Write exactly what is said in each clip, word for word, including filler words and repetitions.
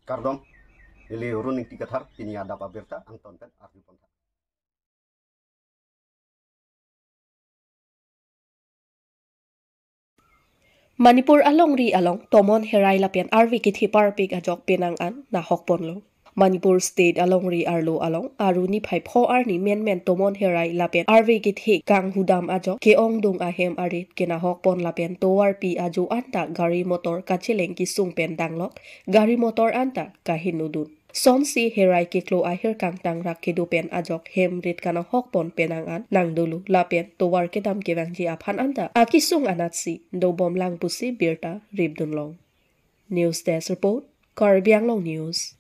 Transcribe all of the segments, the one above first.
Kardom, neli Arun Ingti Kathar, pini adap abirta angton pen arju pon tha. Manipur alongri along tomon herai lapen arve kethe parpik ajok penang an nahok ponlo. Manipur State alongri arlo along Aru niphai pho arni menmen tomon herai lapen arve kethe kanghudam ajok ke-ongdung ahem arit kenahok pon lapen tovarpi ajo anta gari motor kacheleng kesung pen danglok, gari motor anta kahinudun. Sonsi herai keklo ahir kangtang rak kedo pen ajok hem rit kanahok pon penang an nangdolo lapen tovar kedam kevangji aphan anta akesung anatsi dobom lang pusi birta ripdunlong. News Desk Report, Karbi Anglong News.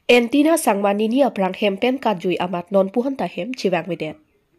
Antina Sangma nini aphrang hem pen katjui amat non pu-an ta hem chevangvedet.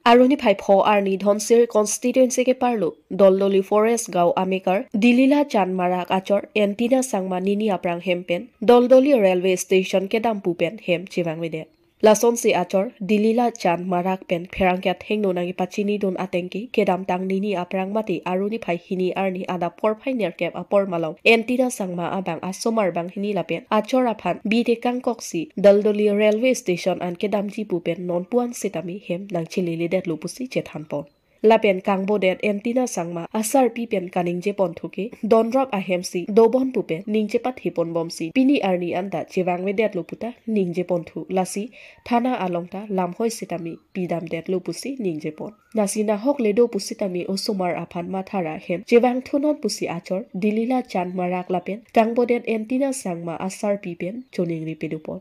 Aru niphai pho arni Dhansiri constituency keparlo Doldoli Forest Gaon amekar Dilila Chand Marak achor Antina Sangma nini aphrang hem pen Doldoli railway station kedam pu pen hem chevangvedet. Lasonsi achor Dilila Chand Marak pen pherangke athengno nangkepachinidun atengke kedamtang nini aphrang mate Aru niphai hini arni adap porphai nerkep apor malom Antina Sangma abang asomar banghini lapen achor aphan bide kangkoksi Doldoli railway station an kedamji pu pen non pu-an sitame hem nangcheleledetlo pusi chethan pon. Lapen kangbodet Antina Sangma asarpi pen kaningje pon thuke donrap ahemsi dobon pu pen ningje pathe pon bomsi pini arni anta chevangvedetlo puta ningje pon thu, lasi thana along ta lamhoi sitame pidamdetlo pusi ningje pon. Lasi nahok le do pusitame osomar aphan mathara hem chevang thunon pusi achor Dilila Chand Marak lapen kangbodet Antina Sangma asarpi pen choningri pedo pon.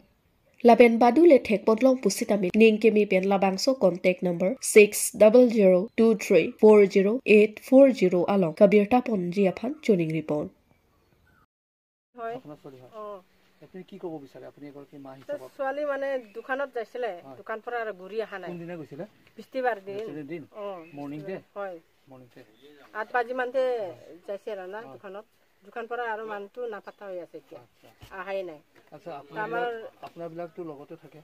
Lapen badu le thek ponlong pusitame ning keme pen labangso contact number six double zero two three four zero eight four zero along kabirta ponji aphan choningri pon. হয়। আপোনাৰ ছোৱালী হয়? অ। আপুনি কি ক'ব বিচাৰে? আপুনি এগৰাকী মা তো হিচাপত। ছোৱালী মানে দোকানত যাইছিলে, হয়। দোকান পৰা আৰু ঘূৰি অহা নাই। কোনদিনা গৈছিলে? বিস্তিবাৰ দিন। বিস্তিবাৰ দিন? অ, মৰ্ণিং দে? বিস্তিবাৰ, হয়। মৰ্ণিং দে? আঠ বাজি মানতে যাইছে আৰু না, হয়। দোকানত। দোকান পৰা আৰু মানুহটো নাপাত্তা হৈ আছে এতিয়া। আচ্ছা। আহাই নাই। আচ্ছা, তো আমাৰ আপোনাবিলাক, আপোনাবিলাকতো লগতে থাকে?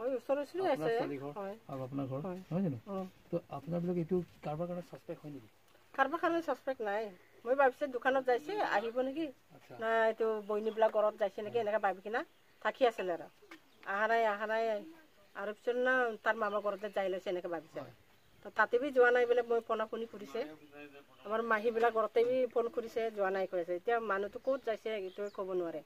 হয়, ওচৰে ওচৰে আপোনাৰ আছে। ছোৱালী ঘৰ হয়। আৰু আপোনাৰ ঘৰ, হয়। নহয় জানো? অ। তো আপোনাবিলাক এইটো কাৰোবাৰ কাৰণে ছাছপেক্ট হয় নেকি? কাৰোবাৰ কাৰণে ছাছপেক্ট নাই। মই ভাবিছে দোকানত যাইছে, আহিব নেকি? আচ্ছা। না, এইটো বইনীবিলাক ঘৰত যাইছে নেকি, এনেকে ভাবি কিনা থাকি আছিলে আৰু। আহা নাই, আহা নাই। আৰু পিছত না, তাৰ মামা ঘৰতে যাই লৈছে, এনেকে ভাবিছে। হয়। তো তাতে বি যোৱা নাই বোলে, মই ফোনা ফোনি কৰিছে। আমাৰ মাহীবিলাক ঘৰতে বি ফোন কৰিছে, যোৱা নাই কৈ আছে। এতিয়া মানুহটো ক'ত যাইছে, এইটোৱে ক'ব নোৱাৰে।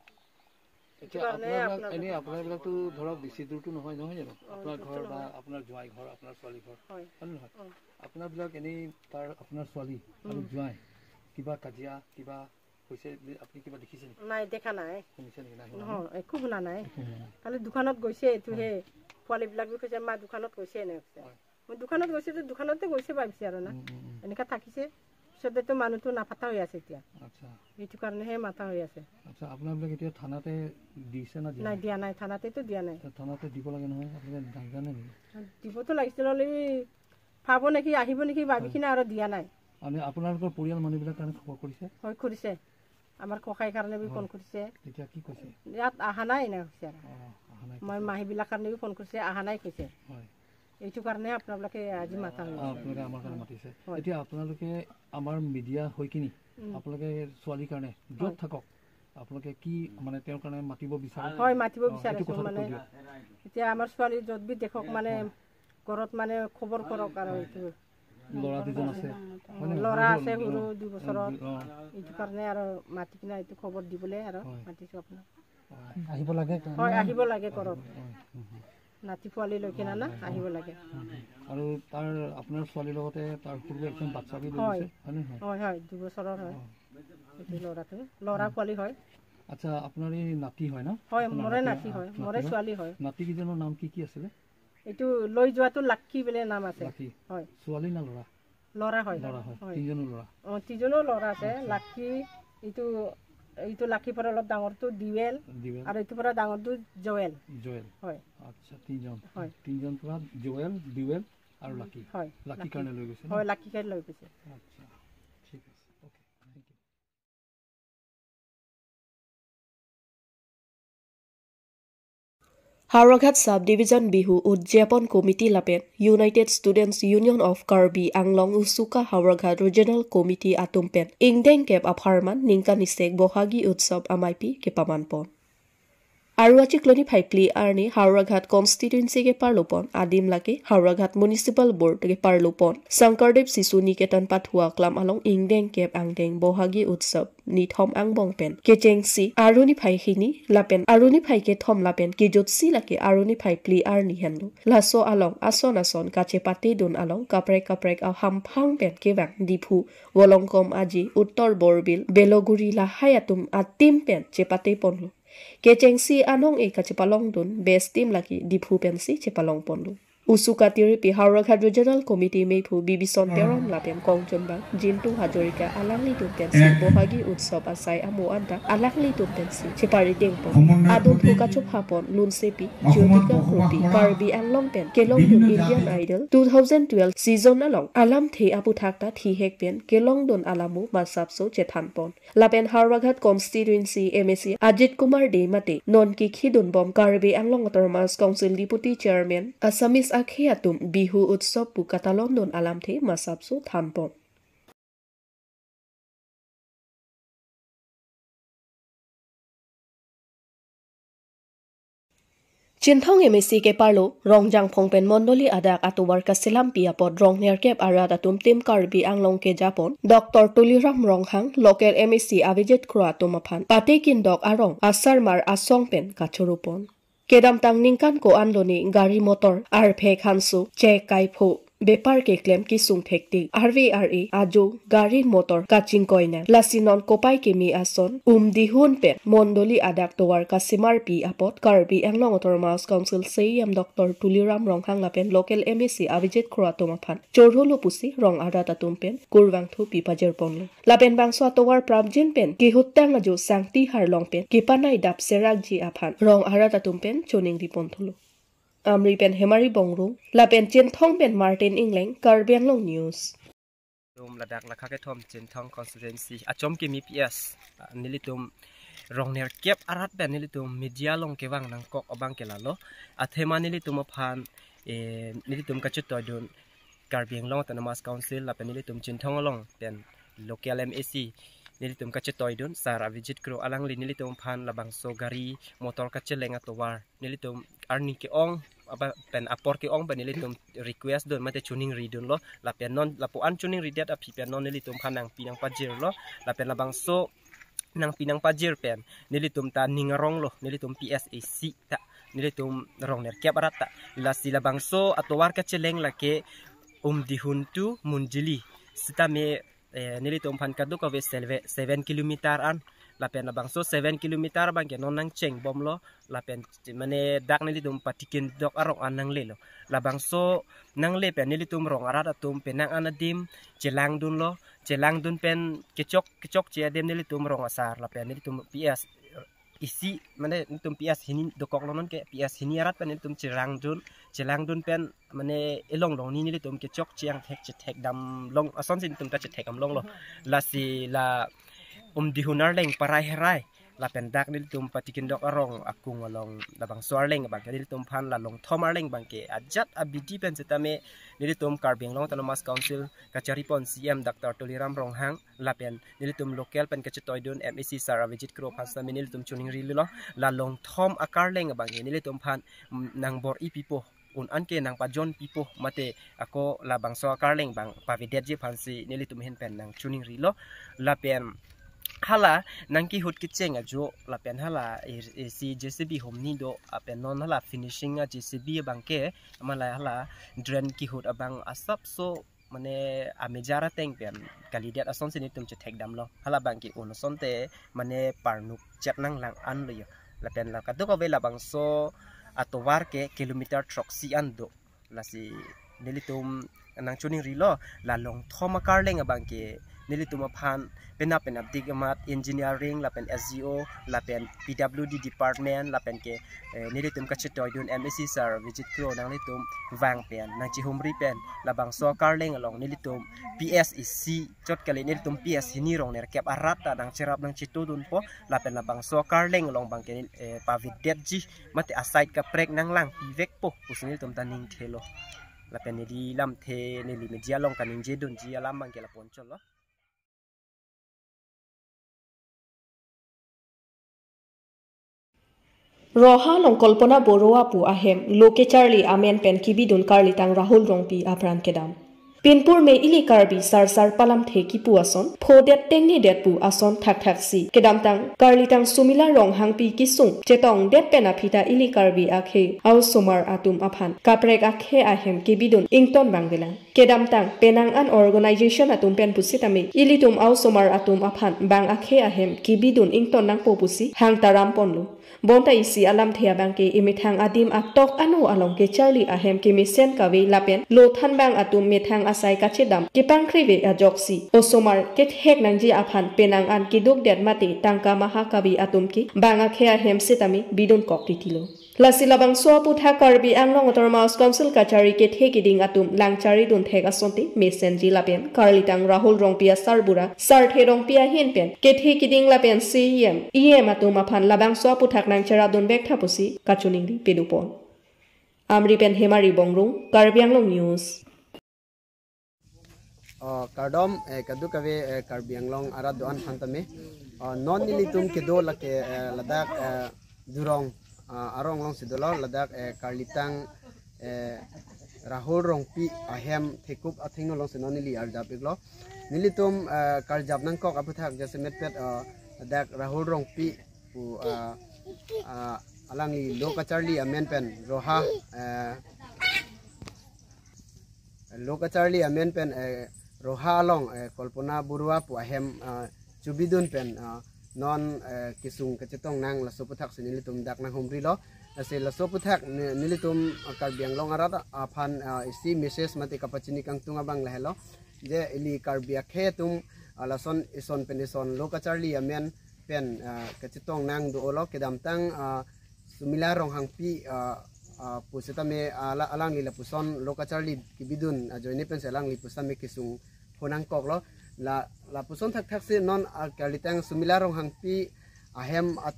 এতিয়া সেইটো কাৰণে আপোনালোক, আপোনালোকে এনে আপোনালোকতো ধৰক বেছি দূৰতো নহয়, নহয় জানো? অ, আপোনাৰ দূৰতো ঘৰ বা নহয়। আপোনাৰ জোঁৱাই ঘৰ, আপোনাৰ ছোৱালী ঘৰ, হয়। হয় নে নহয়? অ। আপোনাবিলাক এনেই তাৰ, আপোনাৰ ছোৱালী আৰু উম। জোঁৱাই কিবা কাজিয়া, কিবা হৈছে বুলি আপুনি কিবা দেখিছে নেকি? নাই, দেখা নাই। শুনিছে নেকি? নাই শুনা, ন? নহয়, একো শুনা নাই। একো শুনা নাই। খালি দোকানত গৈছে, এইটো হয়। সেই পোৱালীবিলাক বি কৈছে, "মা, দোকানত গৈছে", এনে কৈছে। হয়। মই দোকানত গৈছে, তো দোকানতে গৈছে ভাবিছে আৰু না। উম, উম, উম। এনেকা থাকিছে। পিছতেতো মানুহটো নাপাত্তা হৈ আছে এতিয়া। আচ্ছা। এইটো কাৰণেহে মাথা হৈ আছে। আচ্ছা, আপোনালোকে এতিয়া থানাতে দিছে না দিয়া নাই, নাই? দিয়া নাই, থানাতেতো দিয়া নাই। তে থানাতে দিব লাগে নহয়, আপোনালোকে নাজানে নেকি? দিবতো লাগিছিল, হ'লে পাব নেকি, আহিব নেকি ভাবি হয়। কিনে আৰু দিয়া নাই। মানে আপোনালোকৰ পৰিয়াল মানুহবিলাক কাৰণে খবৰ কৰিছে? হয়, কৰিছে। আমাৰ ককাই কাৰণে বি হয়। ফোন কৰিছে। তেতিয়া কি কৈছে? ইয়াত অহা নাই, এনে কৈছে আৰু। অ, অহা নাই মই কৈছে। মাহীবিলাক কাৰণে বি ফোন কৰিছে, অহা নাই কৈছে। হয়। এইটো কাৰণে আপোনালোকে আজি মাতা অ, হৈছে। আপোনালোকে আমাৰ কাৰণে মাতিছে। হয়। এতিয়া আপোনালোকে আমাৰ মিডিয়া হৈ কিনি উম। আপোনালোকে ছোৱালীৰ কাৰণে য'ত হয়। থাকক, আপোনালোকে কি মানে তেওঁৰ কাৰণে মাতিব বিচাৰে? হয়, মাতিব অ, বিচাৰিছো এইটো কথাটো মানে। কৈ দিয়ক। এতিয়া আমাৰ ছোৱালী য'ত বি দেখক মানে হয়। ঘৰত মানে খবৰ কৰক আৰু হয়। এইটো। ল'ৰা দুজন আছে, অ, হয় নে? ল'ৰা সৰু আছে সৰু, সৰু অ, দুই বছৰৰ। অ। এইটো কাৰণে আৰু মাতি কিনে এইটো খবৰ দিবলৈ আৰু হয়। মাতিছো আপোনাক। অ। আহিব লাগে। হয়, আহিব লাগে ঘৰত। হয়, হয়, হয়। নাতি পোৱালি লৈ কিনে না, হয়, হয়। আহিব লাগে। আৰু তাৰ, আপোনাৰ ছোৱালীৰ লগতে তাৰ সৰু একজন বাচ্ছা বি লৈ হয়। গৈছে, হয় নে নহয়? হয়, হয়, দুবছৰৰ হয়। অ। এইটো ল'ৰাটো, ল'ৰা উম। পোৱালি হয়। আচ্ছা, আপোনাৰ এই নাতি হয় ন? হয়, আপোনাৰ মোৰে নাতি, নাতি আ, হয়, নাতি মোৰে হয়। ছোৱালী হয়। নাতিকেইজনৰ নাম কি কি আছিলে? এইটো লৈ যোৱাটো লাকি বুলি নাম আছে। লাকি। হয়। ছোৱালী না ল'ৰা? ল'ৰা হয়। ল'ৰা হয়। হয়। তিনিজনো ল'ৰা? অ, তিনিজনো ল'ৰা আছে। আচ্ছা। লাকি, এইটো, এইটো লাকিৰ পৰা অলপ ডাঙৰটো দিৱেল, দিৱেল। আৰু এইটোৰ পৰা ডাঙৰটো জৱেল। জৱেল। হয়। আচ্ছা, তিনিজন। হয়। তিনিজন পৰা জৱেল, দিৱেল আৰু উম, লাকি। হয়, লাকি লাকি। কাৰণে লৈ গৈছে ন? হয়, লাকি কাৰণে লৈ গৈছে। আচ্ছা, ঠিক আছে। Okay, thank you. Howraghat Sub Division Bihu Udjapon Committee lapen United Students Union of Karbi Anglong USUKA Howraghat Regional Committee atum pen ingdeng kep apharman ningkan isek Bohagi Utsav ameipi kepaman pon. Aru achiklo niphai phli arni Howraghat constituency keparlo pon, adim lake Howraghat Municipal Board keparlo pon Shankardev Shishu Niketan Pathua Aklam along ingdeng kep angdeng Bohagi Utsav nithom angbong pen kechengsi aru niphai hini lapen aru niphai kethom lapen kejutsi lake aru niphai phli arni henlo. Laso along ason ason kachepate dun along kaprek kaprek ahamphang pen kevang Diphu, Volongkom Aji, Uttor Borbil, Beloguri lahai atum atim pen chepate ponlo. Kechengsi anong-e kachepalong dun best team lake Diphu pensi chepalong ponlo. USUKA tiripi Howraghat Regional Committee mephu Bibison Teron lapen kongchunbang Jintu Hazarika alanglitum pensi Bohagi Utsav asai amo anta alanglitum pensi cheparideng pon. Adun phu kachopha pon lunsepi Jyotika Kropi Karbi Anglong pen kelong dun Indian Idol two thousand twelve season along alamthe aputhak ta thihek pen kelong dun alamo masapso chethan pon. Lapen Howraghat constituency M A C Ajit Kumar Dey mate non kikhi dun bom Karbi Anglong Autonomous Council Deputy Chairman Assamese akhei atum Bihu Utsav pu katalon dun alamthe masapso than pon. Chinthong M A C keparlo Rongjangphong pen Mondoli adak atovar kaselampi apot rong nerkep arat atum Team Karbi Anglong kejapon Doctor Tuliram Ronghang, local M A C Abhijit Kro atum aphan pate kindok arong asarmar asong pen kachoro pon. Kedamtang ningkan ko-an lone gari motor, arphek hanso, chek kaipho, bepar keklem kesung thektik, arve ar-e ajo gari motor kachingkoi nang. Lasi non kopai keme ason, Umdihun pen Mondoli adak tovar kasemarpi apot Karbi Anglong Autonomous Council C E M Doctor Tuliram Ronghang lapen local M A C Abhijit Kro atum aphan chorholo pusi rong arat atum pen kurvangthu pi pajir ponlo. Lapen bangso atovar prapjin pen kehutang ajo sangti harlong pen kepanai dap serakji aphan rong arat atum pen choningri ponthulo. Amri pen Hemari Bongrung, lapen Chinthong pen Martin Engleng, Karbi Anglong News. Nelitum ladak lakha kethom Chinthong constituency achom kimi P S, ah, nelitum rong nerkep arat pen nelitum media along kevang nangkok abang ke lalo. Athema nelitum aphan, eh, nelitum kachetoi dun Karbi Anglong Autonomous Council lapen nelitum Chinthong along pen local M A C nelitum kachetoi dun Sar Abhijit Kro alangli nelitum aphan labangso gari motor kacheleng atovar nelitum arni ke-ong apa pen apor ke-ong pen nelitum request dun mate choningri dunlo, lapen non lapu-an choningri det aphi pen non nelitum aphan nangpi nangpajirlo, lapen labangso nangpi nangpajir pen nelitum ta ning aronglo, nelitum P S A C ta nelitum rong nerkep arat ta. Lasi labangso atovar kacheleng lake Umdihun to Mondoli sitame, eh, nelitum aphan kadokave selve seven kilometer an, lapen labangso seven kilometer abang ke non nangchengbomlo, lapen mane dak nelitum patikin dok arong an nanglelo. Labangso nangle pen nelitum rong arat atum penang an adim chelang dunlo, chelang dun pen kechok kechokche adim nelitum rong asar lapen nelitum P S isi mane nelitum P S hini dokoklo non ke P S hini arat pen nelitum chelang dun, chelang dun pen mane elong long ni nelitum kechokche angthek chethek damlong asonsi nelitum ta chethek damlonglo. Lasi la Umdihun arleng parai herai lapen dak nelitum patikin dok arong akung along labangso arleng abang ke nelitum aphan la longthom arleng abang ke ajat abidi pen sitame nelitum Karbi Anglong Autonomous Council kachari pon C E M Doctor Tuliram Ronghang lapen nelitum local pen kachetoi dun M A C Sar Abhijit Kro aphan sitame nelitum choningrilo, la longthom akarleng abang ke nelitum aphan, mm, nangbor-i pipo, un an ke nangpajon pipo mate ako labangso akarleng abang pavedetji aphansi nelitum ahin pen nangchoningrilo. Lapen hala nangkehut kecheng ajo lapen hala, eh, eh, si J C B humni do lapen non hala finishing a J C B abang ke mala hala drain kehut abang asapso mane amejar ateng pen kalidet asonsi nelitum chethek damlo. Hala abang ke un asonte mane parnuk chet nanglang anlo yo. Lapen la kadokave labangso atovar ke kilometer throksi an do. Lasi nelitum nangchoningrilo, la longthom akarleng abang ke nelitum aphan penap penapdik amat engineering lapen S G O lapen P W D department lapen ke, eh, nelitum kachetoidun M A C sir Vijit Kro nanglitum vang pen nangchihumri pen labangso akarleng along nelitum P S isi chot kali, nelitum P S hini rong nerkep arat ta nangcherap nangchetodunpo lapen labangso akarleng along abangke, eh, pavedetji mate asai kaprek nanglangpi vekpo pusi nelitum ta ningthelo. Lapen neli lamthe neli media along kaningjedunji alam abangke lapu-an chotlo. Roha along Kalpana Baruah pu ahem lo kecharli amen pen kebidun karlitang Rahul Rongpi apran kedam. Pinpur me ili Karbi sarsar palamthe kipu ason, phodet tengnedet pu ason thakthaksi. Kedamtang karlitang Sumila Ronghangpi kesung chetongdet pen aphi ta ili Karbi akhei a-osomar atum aphan kaprek akhei ahem kebidun ington vangvelang. Kedamtang penang an organization atum pen pusitame ilitum a-osomar atum aphan bang akhei ahem kebidun ington nangpo pusi hangtaram ponlo. Bonta isi alamthe abangke emethang adim atok ano along kecharli ahem kemesen kave lapen lo thanbang atum methang asai kachedam kepangkrive ajoksi osomar kethek nangji aphan penang an kedukdet mate tangka maha kave atum ke bang akhei ahem sitame bidunkok titilo. Lasi labangso aputhak Karbi Anglong Autonomous Council kachari kethe kiding atum langcharidun thek asonte mesenji lapen karlitang Rahul Rongpi asarbura Sarthe Rongpi ahin pen kethe kiding lapen C E M, E M atum aphan labangso aputhak nangcherapdun vektha pusi kachiningri pedupon. Amri pen Hemari Bongrung, Karbi Anglong News. Oh, kardom, eh, kadokave, eh, Karbi Anglong arat do-an aphan tame. Oh, non nelitum kedo lake, eh, ladak, eh, Durong, ah, arong alongsi dolo, ladak, eh, karlitang, eh, Rahul Rongpi ahem thekup athengno alongsi non neli arjap iklo. Nelitum, eh, karjap nangkok aputhak jasemetpet, eh, ladak Rahul Rongpi pu, ah, ah, alangli lo kacharli amen pen Roha, eh, lo kacharli amen pen, eh, Roha along, eh, Kalpana Baruah pu ahem, ah, chobidun pen, ah, non, eh, kesung kachetong nang laso aputhak si nelitum dak nanghumrilo. Lasi laso aputhak ne-, nelitum, ah, Karbi Anglong arat aphan, ah, isi message mate kapachini kangtung abang lahelo. Je ili Karbi akhei atum, ah, lason ison pen ison lo kacharli amen pen, ah, kachetong nang do-olo kedamtang, ah, Sumila Ronghangpi, ah, ah, pusitame ala-, alangli lapuson lo kacharli kebidun ajoine pensi alangli pusitame kesung phonangkoklo. La, lapuson thakthaksi non, ah, karlitang Sumila Ronghangpi ahem at-,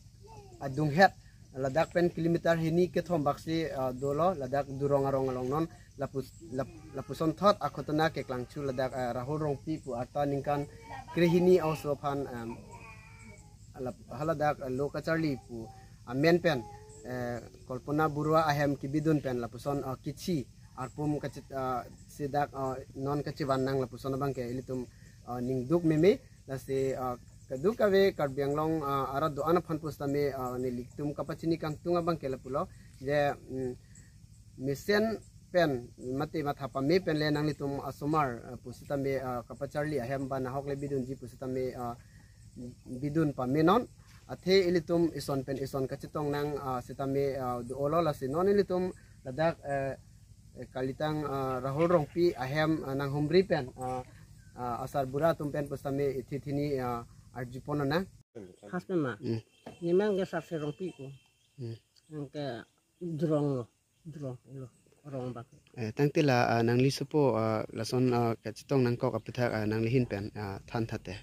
adunghet ladak pen kilometer hini kethom baksi, ah, dolo ladak Durong arong along non lapus-, lap-, lapuson thot akhotona keklangchu ladak, ah, Rahul Rongpi pu arta ningkan krehini a-oso aphan, em, lap-, haladak, ah, lo kacharli pu amen pen, eh, Kalpana Baruah ahem kebidun pen lapuson, ah, kichi arpum kachit, ah, si dak, ah, non kachivan nang lapuson abangke ilitum, ah, ningduk meme. Lasi, ah, kadokave Karbi Anglong, ah, arat do-an aphan pusitame, ah, nelitum kapachini kangtung abangke lapulo. Je, mm, mesen pen mate matha pame pen le nanglitum a-osomar, ah, pusitame, ah, kapacharli ahem ba nahok le bidunji pusitame, ah, bidun pamenon. Athe ilitum ison pen ison kachetong nang, ah, sitame, ah, do-olo lasi non ilitum ladak, eh, eh, karlitang, ah, Rahul Rongpi ahem, ah, nanghumri pen, ah, ah, asarbura atum pen pusitame ithi thini, ah, arjupon nang. Husband ma. Hmm. Nemang ke Sarthe Rongpi ko. Hmm. Nang ke Durong lo. Durong lo. Rong bak. Eh, tangte la, ah, nangli sopo, ah, lason, ah, kachetong nangkok aputhak, ah, nangli ahin pen, ah, than thate.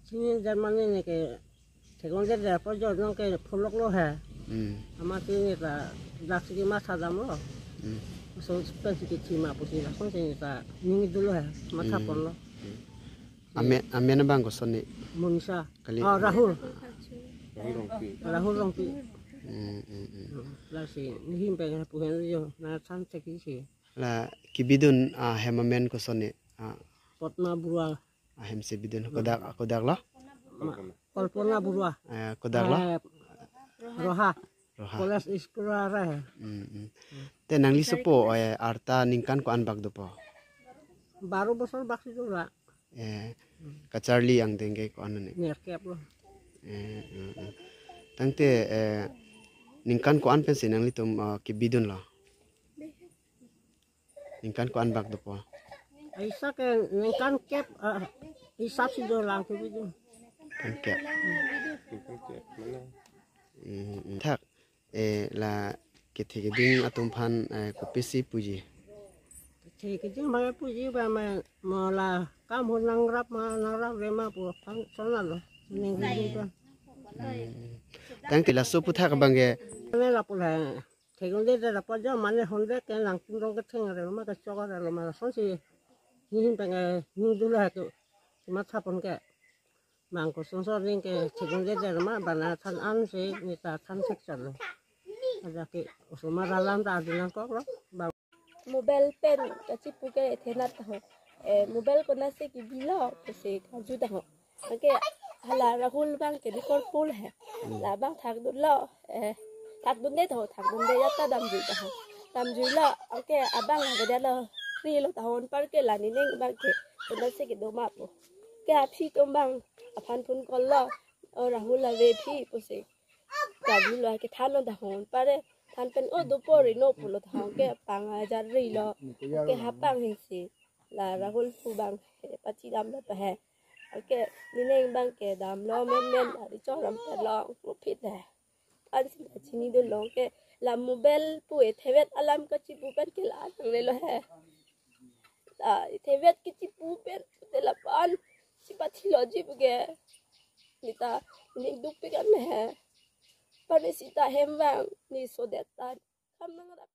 Sini Germany ne ke Seconde de po jo nong ke pholok lo he. Hmm. Ama sini ta dak sini ma sadam lo. Hmm. So pen sini thima pusi la song sini ta ning dulu he. Ma Hmm. thapon lo. Hmm. Amen, amen abang koson ni? Monisa. Kali. Oh, Rahul. Rahul Rongpi. Rahul Rongpi. Hmm, hmm, hmm. Hmm. Lasi nihim pen puhen jo na san seki si. La kebidun, ah, ahem amen koson ni? Ah. Padma Baruah. Ahem si bidun. Kodak, kodak lo? Ma-, Kalpana Baruah. Eh, kodak lo? Eh, Roha. Roha. College school arei. Hmm, hmm. Te nangli sopo, eh, arta ningkan ko-an bak dopo? Baro bosor bak si dola. Eh, kacharli angdeng ke ko-an ne? Nerkep lo. Eh, hmm, hmm. Tangte, eh, ningkan ko-an pensi nanglitum, eh, kebidun lo? Ningkan ko-an bak dopo? Isa ke ningkan kep, ah, isa si dolang ke bidi. Kan kep. Hmm, hmm. Thak, eh, la kethe keding atum aphan, eh, kopisi puji. Kethe keding ma puji ba ma, mo la kam ho nangrap ma nangrap re ma pu aphan sonalo. Ning keding ba. Hmm. Tangte laso aphuthak abang ke. Ne lapu la. Theklongledet apot jo mane honde ke nangtum rong ketheng re ma kechok re lo ma lasonsi. Nihin peng, eh, ning dula ke. Matha pon ke. Bang kosonso ning ke theklongledet ma bana than an si neta than thek chalo. Ada ke osomar alam ta adi nangkoklo. Bang. Mobile pen kachipu ke thenat ho. Eh, mobile konatsi kebilo pusi kaju ta ho. Anke hala Rahul bang ke dikor pul he. Hmm. Labang thakdunlo, eh, thakdunde ta ho, thakdunde ya ta damjui ta ho. Damjuilo, anke abang ha kedalo, rilo ta ho, anpar ke la nining bang ke, konatsi kedo ma pu. Ke aphi atum bang, aphan phone call lo, o Rahul ave aphi pusi. Kaju lo ke thanlo ta ho, anpar than pen o dopo rino pulo ta ho, ke pang ajar rilo, ke hapang he si. La Rahul pu bang, eh, pachi damlo pa he. Anke nining bang ke damlo menmen, ari choram pet long, mupit he. Ansi ta chinidunlong ke, la mobile pu e thevet alam kachipu pen ke la nanglelo he. La e thevet kachipu pen, te lapu-an, si pathilo ji pu ke. Neta, ning dukpik an he. Pani sita hem bang, ne sodet ta. Kam nangrap